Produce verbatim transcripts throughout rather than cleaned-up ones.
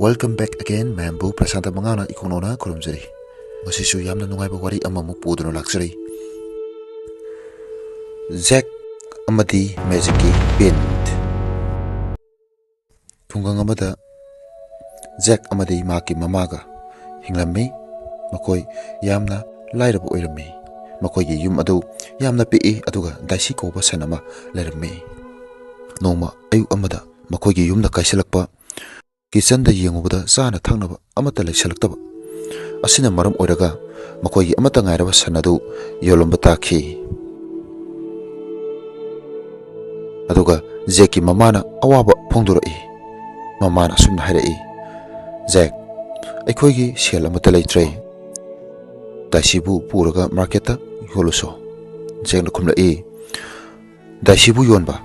Welcome back again, ꯃꯌꯥꯝꯕꯨ ꯄ꯭ꯔꯁꯥꯟꯇ ꯃꯉꯥꯅ ꯏꯈꯣꯡ ꯅꯧꯅ ꯈꯨꯔꯨꯝꯖꯔꯤ꯫ ꯉꯁꯤꯁꯨ ꯌꯥꯝꯅ ꯅꯨꯡꯉꯥꯏꯕ ꯋꯥꯔꯤ ꯑꯃꯃꯨꯛ ꯄꯨꯗꯨꯅ ꯂꯥꯛꯆꯔꯤ꯫ ꯖꯦꯛ ꯑꯃꯗꯤ ꯃꯦꯖꯤꯛꯀꯤ ꯕꯤꯟ꯫ ꯈꯨꯡꯒꯪ ꯑꯃꯗ ꯖꯦꯛ ꯑꯃꯗꯤ ꯃꯍꯥꯛꯀꯤ ꯃꯃꯥꯒ ꯍꯤꯡꯂꯝꯃꯤ꯫ ꯃꯈꯣꯏ ꯌꯥꯝꯅ ꯂꯥꯏꯔꯕ ꯑꯣꯏꯔꯝꯃꯤ꯫ ꯃꯈꯣꯏꯒꯤ ꯌꯨꯝ ꯑꯗꯨ ꯌꯥꯝꯅ ꯄꯤꯛꯏ, ꯑꯗꯨꯒ ꯗꯥꯏꯁꯤ ꯀꯧꯕ ꯁꯟ ꯑꯃ ꯂꯩꯔꯝꯃꯤ꯫ ꯅꯣꯡꯃ ꯑꯌꯨꯛ ꯑꯃꯗ ꯃꯈꯣꯏꯒꯤ ꯌꯨꯝꯗ ꯀꯥꯏꯁꯤꯜꯂꯛꯄ ꯀꯤꯆꯟꯗ ꯌꯦꯡꯉꯨꯕꯗ ꯆꯥꯅ ꯊꯛꯅꯕ ꯑꯃꯠꯇ ꯂꯩꯁꯤꯜꯂꯛꯇꯕ ꯑꯁꯤꯅ ꯃꯔꯝ ꯑꯣꯏꯔꯒ ꯃꯈꯣꯏꯒꯤ ꯑꯃꯠꯇ ꯉꯥꯏꯔꯕ ꯁꯟ ꯑꯗꯨ ꯌꯣꯜꯂꯝꯕ ꯇꯥꯈꯤ꯫ ꯑꯗꯨꯒ ꯖꯦꯛꯀꯤ ꯃꯃꯥꯅ ꯑꯋꯥꯕ ꯐꯣꯡꯗꯣꯔꯛꯏ꯫ ꯃꯃꯥꯅ ꯑꯁꯨꯝꯅ ꯍꯥꯏꯔꯛꯏ, "ꯖꯦꯛ, ꯑꯩꯈꯣꯏꯒꯤ ꯁꯦꯜ ꯑꯃꯠꯇ ꯂꯩꯇ꯭ꯔꯦ꯫ ꯗꯥꯏꯁꯤꯕꯨ ꯄꯨꯔꯒ ꯃꯥꯔꯀꯦꯠꯇ ꯌꯣꯜꯂꯨꯁꯣ꯫" ꯖꯦꯛꯅ ꯈꯨꯝꯂꯛꯏ, "ꯗꯥꯏꯁꯤꯕꯨ ꯌꯣꯟꯕ?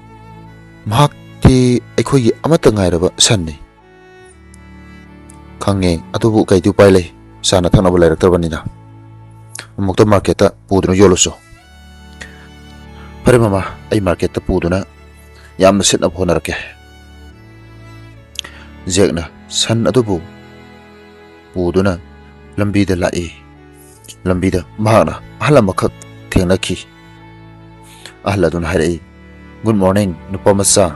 ꯃꯍꯥꯛꯇꯤ ꯑꯩꯈꯣꯏꯒꯤ ꯑꯃꯠꯇ ꯉꯥꯏꯔꯕ ꯁꯟꯅꯤ꯫" "ꯈꯪꯉꯦ, ꯑꯗꯨꯕꯨ ꯀꯩꯗꯤ ꯎꯄꯥꯏ ꯂꯩ, ꯆꯥꯅ ꯊꯛꯅꯕ ꯂꯩꯔꯛꯇ꯭ꯔꯕꯅꯤꯅ꯫ ꯑꯃꯨꯛꯇ ꯃꯥꯔꯀꯦꯠꯇ ꯄꯨꯗꯨꯅ ꯌꯣꯜꯂꯨꯁꯣ꯫" "ꯐꯔꯦ ꯃꯃꯥ, ꯑꯩ ꯃꯥꯔꯀꯦꯠꯇ ꯄꯨꯗꯨꯅ ꯌꯥꯝꯅ ꯁꯤꯠꯅꯕ ꯍꯣꯠꯅꯔꯛꯀꯦ꯫" ꯖꯦꯛꯅ ꯁꯟ ꯑꯗꯨꯕꯨ ꯄꯨꯗꯨꯅ ꯂꯝꯕꯤꯗ ꯂꯥꯛꯏ꯫ ꯂꯝꯕꯤꯗ ꯃꯍꯥꯛꯅ ꯑꯍꯜ ꯑꯃꯈꯛ ꯊꯦꯡꯅꯈꯤ꯫ ꯑꯍꯜ ꯑꯗꯨꯅ ꯍꯥꯏꯔꯛꯏ, "Good morning, ꯅꯨꯄꯥ ꯃꯆꯥ꯫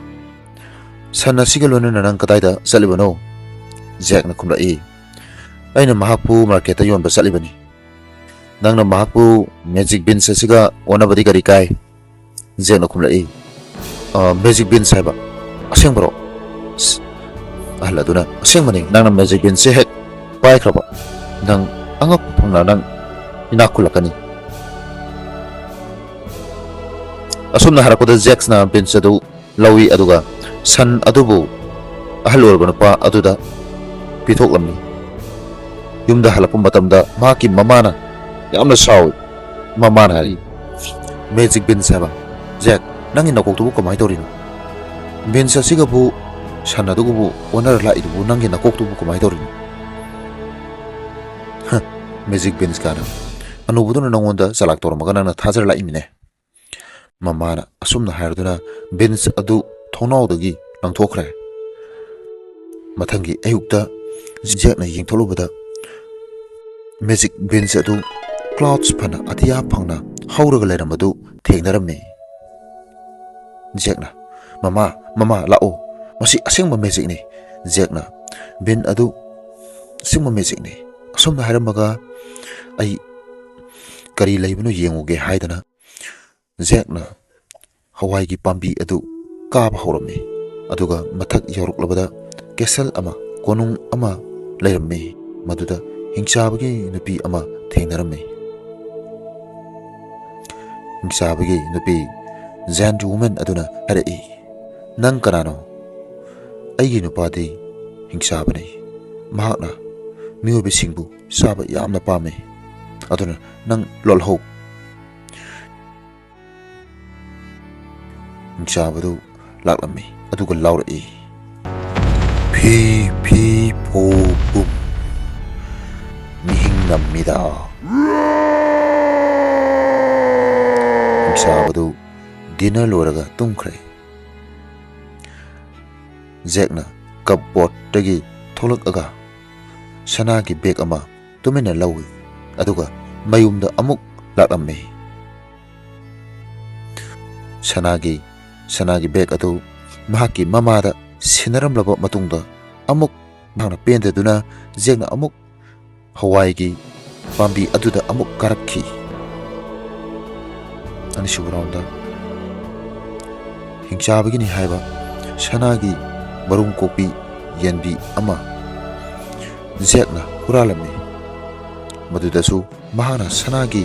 ꯁꯟ ꯑꯁꯤꯒ ꯂꯣꯏꯅꯅ ꯅꯪ ꯀꯗꯥꯏꯗ ꯆꯠꯂꯤꯕꯅꯣ?" ꯖꯦꯛꯅ ꯈꯨꯝꯂꯛꯏ, "ꯑꯩꯅ ꯃꯍꯥꯛꯄꯨ ꯃꯥꯔꯀꯦꯠꯇ ꯌꯣꯟꯕ ꯆꯠꯂꯤꯕꯅꯤ꯫ ꯅꯪꯅ ꯃꯍꯥꯛꯄꯨ ꯃꯦꯖꯤꯛ ꯕꯤꯟꯁ ꯑꯁꯤꯒ ꯑꯣꯟꯅꯕꯗꯤ ꯀꯔꯤ ꯀꯥꯏ?" ꯖꯦꯛꯅ ꯈꯨꯝꯂꯛꯏ, "ꯑ, ꯃꯦꯖꯤꯛ ꯕꯤꯟꯁ ꯍꯥꯏꯕ? ꯑꯁꯦꯡꯕꯔꯣ?" ꯑꯁ, ꯑꯍꯜ ꯑꯗꯨꯅ, "ꯑꯁꯦꯡꯕꯅꯤ, ꯅꯪꯅ ꯃꯦꯖꯤꯛ ꯕꯤꯟꯁꯁꯦ ꯍꯦꯛ ꯄꯥꯏꯈ꯭ꯔꯕ, ꯅꯪ ꯑꯉꯛꯄ ꯐꯪꯅ ꯅꯪ ꯏꯅꯥꯛ ꯈꯨꯜꯂꯛꯀꯅꯤ꯫" ꯑꯁꯨꯝꯅ ꯍꯥꯏꯔꯛꯄꯗ ꯖꯦꯛꯁꯅ ꯕꯤꯟꯁ ꯑꯗꯨ ꯂꯧꯏ, ꯑꯗꯨꯒ ꯁꯟ ꯑꯗꯨꯕꯨ ꯑꯍꯜ ꯑꯣꯏꯔꯕ ꯅꯨꯄꯥ ꯑꯗꯨꯗ ꯄꯤꯊꯣꯛꯂꯝꯃꯤ꯫ ꯌꯨꯝꯗ ꯍꯜꯂꯛꯄ ꯃꯇꯝꯗ ꯃꯍꯥꯛꯀꯤ ꯃꯃꯥꯅ ꯌꯥꯝꯅ ꯁꯥꯎꯏ꯫ ꯃꯃꯥꯅ ꯍꯥꯏꯔꯤ, "ꯃꯦꯖꯤꯛ ꯕꯤꯟꯁ ꯍꯥꯏꯕ? ꯖꯦꯛ, ꯅꯪꯒꯤ ꯅꯀꯣꯛꯇꯨꯕꯨ ꯀꯃꯥꯏꯅ ꯇꯧꯔꯤꯅꯣ? ꯕꯤꯟꯁ ꯑꯁꯤꯒꯕꯨ ꯁꯟ ꯑꯗꯨꯒꯕꯨ ꯑꯣꯟꯅꯔ ꯂꯥꯛꯏꯗꯨꯕꯨ ꯅꯪꯒꯤ ꯅꯀꯣꯛꯇꯨꯕꯨ ꯀꯃꯥꯏꯅ ꯇꯧꯔꯤꯅꯣ?" "ꯍ, ꯃꯦꯖꯤꯛ ꯕꯤꯟꯁ ꯀꯥꯏꯅ꯫ ꯑꯅꯧꯕꯗꯨꯅ ꯅꯪꯉꯣꯟꯗ ꯆꯂꯥꯛ ꯇꯧꯔꯝꯃꯒ ꯅꯪꯅ ꯊꯥꯖꯔ ꯂꯥꯛꯏꯃꯤꯅꯦ꯫" ꯃꯃꯥꯅ ꯑꯁꯨꯝꯅ ꯍꯥꯏꯔꯗꯨꯅ ꯕꯤꯟꯁ ꯑꯗꯨ ꯊꯣꯡꯅꯥꯎꯗꯒꯤ ꯂꯪꯊꯣꯛꯈ꯭ꯔꯦ꯫ ꯃꯊꯪꯒꯤ ꯑꯌꯨꯛꯇ ꯖꯦꯛꯅ ꯌꯦꯡꯊꯣꯛꯂꯨꯕꯗ, ꯃꯦꯖꯤꯛ ꯕꯤꯟꯁ ꯑꯗꯨ ꯀ꯭ꯂꯥꯎꯗꯁ ꯐꯅ ꯑꯇꯤꯌꯥ ꯐꯪꯅ ꯍꯧꯔꯒ ꯂꯩꯔꯝꯕꯗꯨ ꯊꯦꯡꯅꯔꯝꯃꯤ꯫ ꯖꯦꯛꯅ, "ꯃꯃꯥ, ꯃꯃꯥ, ꯂꯥꯛꯑꯣ, ꯃꯁꯤ ꯑꯁꯦꯡꯕ ꯃꯦꯖꯤꯛꯅꯤ꯫" ꯖꯦꯛꯅ ꯕꯤꯟ ꯑꯗꯨ, "ꯑꯁꯦꯡꯕ ꯃꯦꯖꯤꯛꯅꯤ꯫" ꯑꯁꯨꯝꯅ ꯍꯥꯏꯔꯝꯃꯒ, "ꯑꯩ ꯀꯔꯤ ꯂꯩꯕꯅꯣ ꯌꯦꯡꯉꯨꯒꯦ" ꯍꯥꯏꯗꯅ ꯖꯦꯛꯅ ꯍꯋꯥꯏꯒꯤ ꯄꯥꯝꯕꯤ ꯑꯗꯨ ꯀꯥꯕ ꯍꯧꯔꯝꯃꯤ꯫ ꯑꯗꯨꯒ ꯃꯊꯛ ꯌꯧꯔꯛꯂꯕꯗ ꯀꯦꯁꯜ ꯑꯃ, ꯀꯣꯅꯨꯡ ꯑꯃ ꯂꯩꯔꯝꯃꯤ꯫ ꯃꯗꯨꯗ ꯍꯤꯡꯆꯥꯕꯒꯤ ꯅꯨꯄꯤ ꯑꯃ ꯊꯦꯡꯅꯔꯝꯃꯤ꯫ ꯍꯤꯡꯆꯥꯕꯒꯤ ꯅꯨꯄꯤ ꯖꯦꯟꯠ ꯋꯨꯃꯦꯟ ꯑꯗꯨꯅ ꯍꯥꯏꯔꯛꯏ, "ꯅꯪ ꯀꯅꯥꯅꯣ?" "ꯑꯩꯒꯤ ꯅꯨꯄꯥꯗꯤ ꯍꯤꯡꯆꯥꯕꯅꯤ꯫ ꯃꯍꯥꯛꯅ ꯃꯤꯑꯣꯏꯕꯁꯤꯡꯕꯨ ꯆꯥꯕ ꯌꯥꯝꯅ ꯄꯥꯝꯃꯤ꯫ ꯑꯗꯨꯅ ꯅꯪ ꯂꯣꯜꯍꯧ꯫" ꯍꯤꯡꯆꯥꯕꯗꯨ ꯂꯥꯛꯂꯝꯃꯤ, ꯑꯗꯨꯒ ꯂꯥꯎꯔꯛꯏ, "ꯐꯤ ꯐꯤ ꯐꯣ ꯐꯨꯝ, ꯃꯤꯍꯤꯡ ꯅꯝꯃꯤꯗ꯫" ꯍꯤꯡꯆꯥꯕꯗꯨ ꯗꯤꯅꯔ ꯂꯣꯏꯔꯒ ꯇꯨꯝꯈ꯭ꯔꯦ꯫ ꯖꯦꯛꯅ ꯀꯞꯕꯣꯔꯗꯇꯒꯤ ꯊꯣꯛꯂꯛꯂꯒ ꯁꯅꯥꯒꯤ ꯕꯦꯒ ꯑꯃ ꯇꯨꯃꯤꯟꯅ ꯂꯧꯏ, ꯑꯗꯨꯒ ꯃꯌꯨꯝꯗ ꯑꯃꯨꯛ ꯂꯥꯛꯂꯝꯃꯤ꯫ ꯁꯅꯥꯒꯤ, ꯁꯅꯥꯒꯤ ꯕꯦꯒ ꯑꯗꯨ ꯃꯍꯥꯛꯀꯤ ꯃꯃꯥꯗ ꯁꯤꯟꯅꯔꯝꯂꯕ ꯃꯇꯨꯡꯗ, ꯑꯃꯨꯛ ꯃꯍꯥꯛꯅ ꯄꯦꯟꯗꯗꯨꯅ ꯖꯦꯛꯅ ꯑꯃꯨꯛ ꯍꯋꯥꯏꯒꯤ ꯄꯥꯝꯕꯤ ꯑꯗꯨꯗ ꯑꯃꯨꯛ ꯀꯥꯔꯛꯈꯤ꯫ ꯑꯅꯤꯁꯨꯕ ꯔꯥꯎꯟꯗ ꯍꯤꯡꯆꯥꯕꯒꯤꯅꯤ ꯍꯥꯏꯕ ꯁꯅꯥꯒꯤ ꯃꯔꯨꯝ ꯀꯣꯛꯄꯤ ꯌꯦꯟꯕꯤ ꯑꯃ ꯖꯦꯛꯅ ꯍꯨꯔꯥꯜꯂꯝꯃꯤ꯫ ꯃꯗꯨꯗꯁꯨ ꯃꯍꯥꯛꯅ ꯁꯅꯥꯒꯤ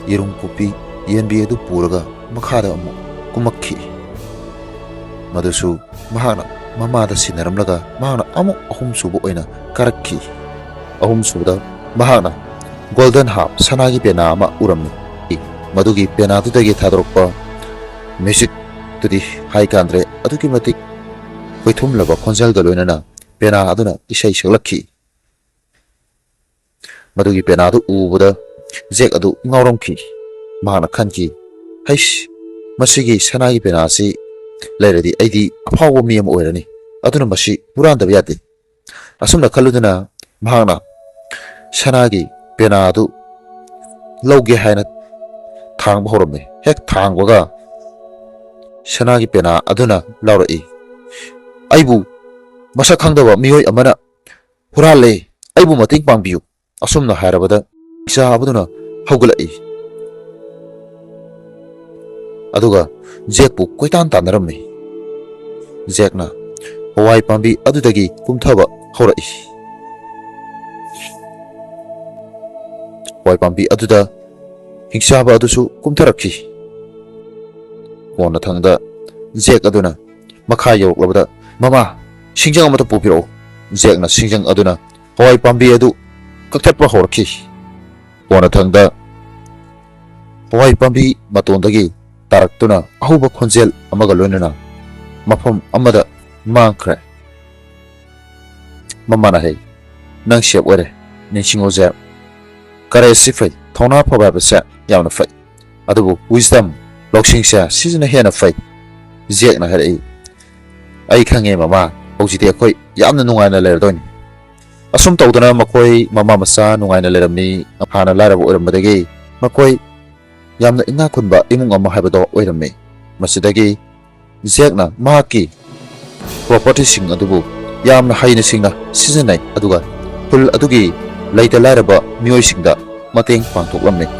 ꯌꯦꯔꯨꯝ ꯀꯣꯛꯄꯤ ꯌꯦꯟꯕꯤ ꯑꯗꯨ ꯄꯨꯔꯒ ꯃꯈꯥꯗ ꯑꯃꯨꯛ ꯀꯨꯝꯃꯛꯈꯤ꯫ ꯃꯗꯨꯁꯨ ꯃꯍꯥꯛꯅ ꯃꯃꯥꯗ ꯁꯤꯟꯅꯔꯝꯂꯒ ꯃꯍꯥꯛꯅ ꯑꯃꯨꯛ ꯑꯍꯨꯝꯁꯨꯕ ꯑꯣꯏꯅ ꯀꯥꯔꯛꯈꯤ꯫ ꯑꯍꯨꯝꯁꯨꯕꯗ ꯃꯍꯥꯛꯅ ꯒꯣꯜꯗꯟ ꯍꯥꯔꯞ, ꯁꯅꯥꯒꯤ ꯄꯦꯅꯥ ꯑꯃ ꯎꯔꯝꯃꯤ꯫ ꯃꯗꯨꯒꯤ ꯄꯦꯅꯥꯗꯨꯗꯒꯤ ꯊꯥꯗꯣꯔꯛꯄ ꯃ꯭ꯌꯨꯖꯤꯛꯇꯨꯗꯤ ꯍꯥꯏ ꯀꯥꯟꯗ꯭ꯔꯦ, ꯑꯗꯨꯛꯀꯤ ꯃꯇꯤꯛ ꯈꯣꯏꯊꯨꯝꯂꯕ ꯈꯣꯟꯖꯦꯜꯒ ꯂꯣꯏꯅꯅ ꯄꯦꯅꯥ ꯑꯗꯨꯅ ꯏꯁꯩ ꯁꯛꯂꯛꯈꯤ꯫ ꯃꯗꯨꯒꯤ ꯄꯦꯅꯥꯗꯨ ꯎꯕꯗ ꯖꯦꯛ ꯑꯗꯨ ꯉꯥꯎꯔꯝꯈꯤ꯫ ꯃꯍꯥꯛꯅ ꯈꯟꯈꯤ, "ꯍꯩꯁ, ꯃꯁꯤꯒꯤ ꯁꯅꯥꯒꯤ ꯄꯦꯅꯥꯁꯤ ꯂꯩꯔꯗꯤ ꯑꯩꯗꯤ ꯑꯐꯥꯎꯕ ꯃꯤ ꯑꯃ ꯑꯣꯏꯔꯅꯤ꯫ ꯑꯗꯨꯅ ꯃꯁꯤ ꯍꯨꯔꯥꯟꯗꯕ ꯌꯥꯗꯦ꯫ ꯑꯁꯨꯝꯅ ꯈꯜꯂꯨꯗꯨꯅ ꯃꯍꯥꯛꯅ ꯁꯅꯥꯒꯤ ꯄꯦꯅꯥ ꯑꯗꯨ ꯂꯧꯒꯦ ꯍꯥꯏꯅ ꯊꯥꯡꯕ ꯍꯧꯔꯝꯃꯤ꯫ ꯍꯦꯛ ꯊꯥꯡꯕꯒ ꯁꯅꯥꯒꯤ ꯄꯦꯅꯥ ꯑꯗꯨꯅ ꯂꯥꯎꯔꯛꯏ, "ꯑꯩꯕꯨ ꯃꯁꯛ ꯈꯪꯗꯕ ꯃꯤꯑꯣꯏ ꯑꯃꯅ ꯍꯨꯔꯥꯜꯂꯦ, ꯑꯩꯕꯨ ꯃꯇꯦꯡ ꯄꯥꯡꯕꯤꯌꯨ꯫" ꯑꯁꯨꯝꯅ ꯍꯥꯏꯔꯕꯗ ꯍꯤꯡꯆꯥꯕꯗꯨꯅ ꯍꯧꯒꯠꯂꯛꯏ꯫ ꯑꯗꯨꯒ ꯖꯦꯛꯄꯨ ꯀꯣꯏꯇꯥꯟ ꯇꯥꯟꯅꯔꯝꯃꯤ꯫ ꯖꯦꯛꯅ ꯍꯋꯥꯏ ꯄꯥꯝꯕꯤ ꯑꯗꯨꯗꯒꯤ ꯀꯨꯝꯊꯕ ꯍꯧꯔꯛꯏ꯫ ꯍꯋꯥꯏ ꯄꯥꯝꯕꯤ ꯑꯗꯨꯗ ꯍꯤꯡꯆꯥꯕ ꯑꯗꯨꯁꯨ ꯀꯨꯝꯊꯔꯛꯈꯤ꯫ ꯀꯣꯟꯅꯊꯪꯗ ꯖꯦꯛ ꯑꯗꯨꯅ ꯃꯈꯥ ꯌꯧꯔꯛꯂꯕꯗ, "ꯃꯃꯥ, ꯁꯤꯡꯖꯪ ꯑꯃꯇ ꯄꯨꯕꯤꯔꯛꯎ꯫" ꯖꯦꯛꯅ ꯁꯤꯡꯖꯪ ꯑꯗꯨꯅ ꯍꯋꯥꯏ ꯄꯥꯝꯕꯤ ꯑꯗꯨ ꯀꯛꯊꯠꯄ ꯍꯧꯔꯛꯈꯤ꯫ ꯀꯣꯟꯅꯊꯪꯗ ꯍꯋꯥꯏ ꯄꯥꯝꯕꯤ ꯃꯇꯣꯟꯗꯒꯤ ꯇꯥꯔꯛꯇꯨꯅ ꯑꯍꯧꯕ ꯈꯣꯟꯖꯦꯜ ꯑꯃꯒ ꯂꯣꯏꯅꯅ ꯃꯐꯝ ꯑꯃꯗ ꯃꯥꯡꯈ꯭ꯔꯦ꯫ ꯃꯃꯥꯅ ꯍꯥꯏ, "ꯅꯪ ꯁꯦꯞ ꯑꯣꯏꯔꯦ꯫ ꯅꯤꯡꯁꯤꯡꯉꯨ ꯖꯦꯛ, ꯀꯔꯦꯖꯁꯤ ꯐꯩ, ꯊꯧꯅꯥ ꯐꯕ ꯍꯥꯏꯕꯁꯦ ꯌꯥꯝꯅ ꯐꯩ꯫ ꯑꯗꯨꯕꯨ wisdom, ꯂꯧꯁꯤꯡꯁꯦ, ꯁꯤꯁꯤꯅ ꯍꯦꯟꯅ ꯐꯩ꯫" ꯖꯦꯛꯅ ꯍꯥꯏꯔꯛꯏ, "ꯑꯩ ꯈꯪꯉꯦ ꯃꯃꯥ, ꯍꯧꯖꯤꯛꯇꯤ ꯑꯩꯈꯣꯏ ꯌꯥꯝꯅ ꯅꯨꯡꯉꯥꯏꯅ ꯂꯩꯔꯗꯣꯏꯅꯤ꯫" ꯑꯁꯨꯝ ꯇꯧꯗꯅ ꯃꯈꯣꯏ ꯃꯃꯥ ꯃꯆꯥ ꯅꯨꯡꯉꯥꯏꯅ ꯂꯩꯔꯝꯃꯤ꯫ ꯍꯥꯟꯅ ꯂꯥꯏꯔꯕ ꯑꯣꯏꯔꯝꯕꯗꯒꯤ ꯃꯈꯣꯏ ꯌꯥꯝꯅ ꯏꯅꯥꯛ ꯈꯨꯟꯕ ꯏꯃꯨꯡ ꯑꯃ ꯍꯥꯏꯕꯗꯣ ꯑꯣꯏꯔꯝꯃꯤ꯫ ꯃꯁꯤꯗꯒꯤ ꯖꯦꯛꯅ ꯃꯍꯥꯛꯀꯤ ꯄ꯭ꯔꯣꯄꯔꯇꯤꯁꯤꯡ ꯑꯗꯨꯕꯨ ꯌꯥꯝꯅ ꯍꯩꯅ ꯁꯤꯡꯅ ꯁꯤꯖꯤꯟꯅꯩ, ꯑꯗꯨꯒ ꯈꯨꯜ ꯑꯗꯨꯒꯤ ꯂꯩꯇ ꯂꯥꯏꯔꯕ ꯃꯤꯑꯣꯏꯁꯤꯡꯗ ꯃꯇꯦꯡ ꯄꯥꯡꯊꯣꯛꯂꯝꯃꯤ꯫